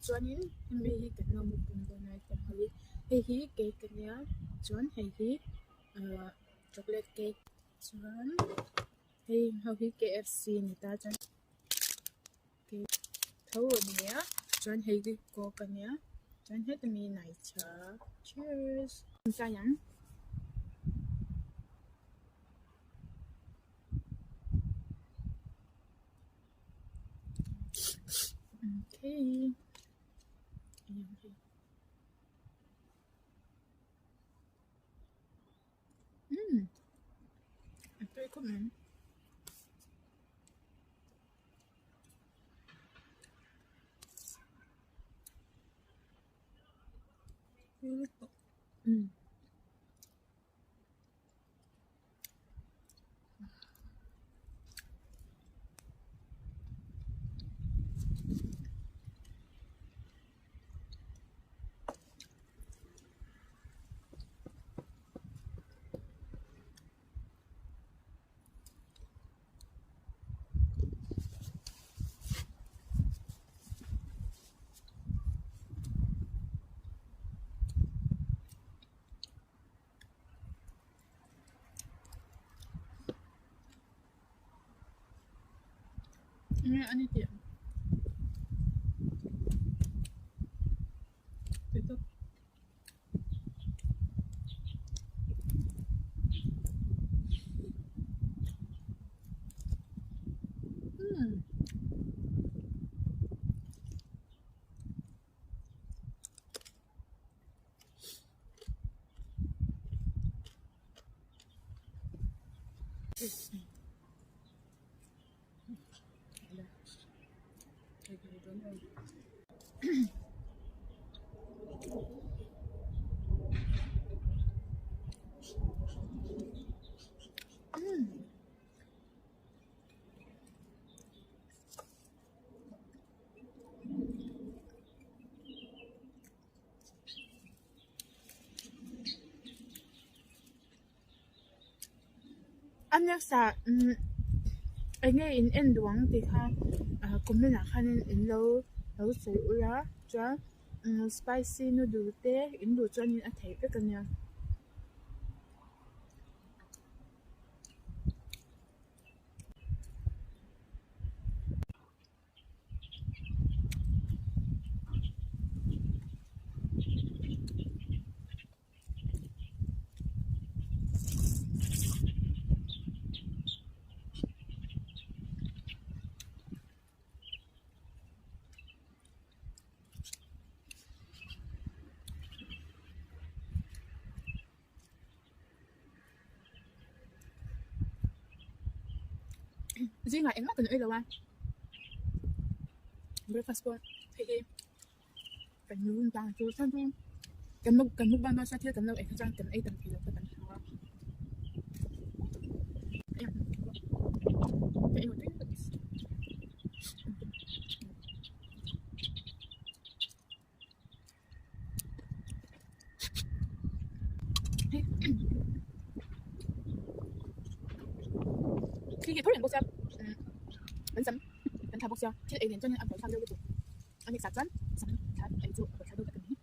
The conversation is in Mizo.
Chuanin hemi hi kan lo mukbang dawn a item ho hi hei hi cake ania chuan hei hi ahh chocolate cake chuan hei ho hi KFC a ni ta chuan cake tho a ni a chuan hei hi coke ania chuan heta mi naicha cheers. Okay. Mm. A tui khawp mai. Mm. Nge a ni tih tui tawp. Umm. A next ah umm eng nge in en duh ang tih kha ah comment ah khanin in lo lo sawi ula chuan umm spicy noodle te in duh chuanin a theih vek a nia. Zingah engmah kan ei lo a breakfast pawh hei hi kan nung tang chu chuan chu kan muk kan mukbang dawn chuan thil kan lo ei kha chuan kan ei tam thei lo kha kan hmu a. Khi khi thur reng bawk sia kan sam kan thla bawk sia thil ei nen chuan a buaithlak deuh lutuk a next ah chuan sam thla ei chu a buaithlak deuh vek a ni.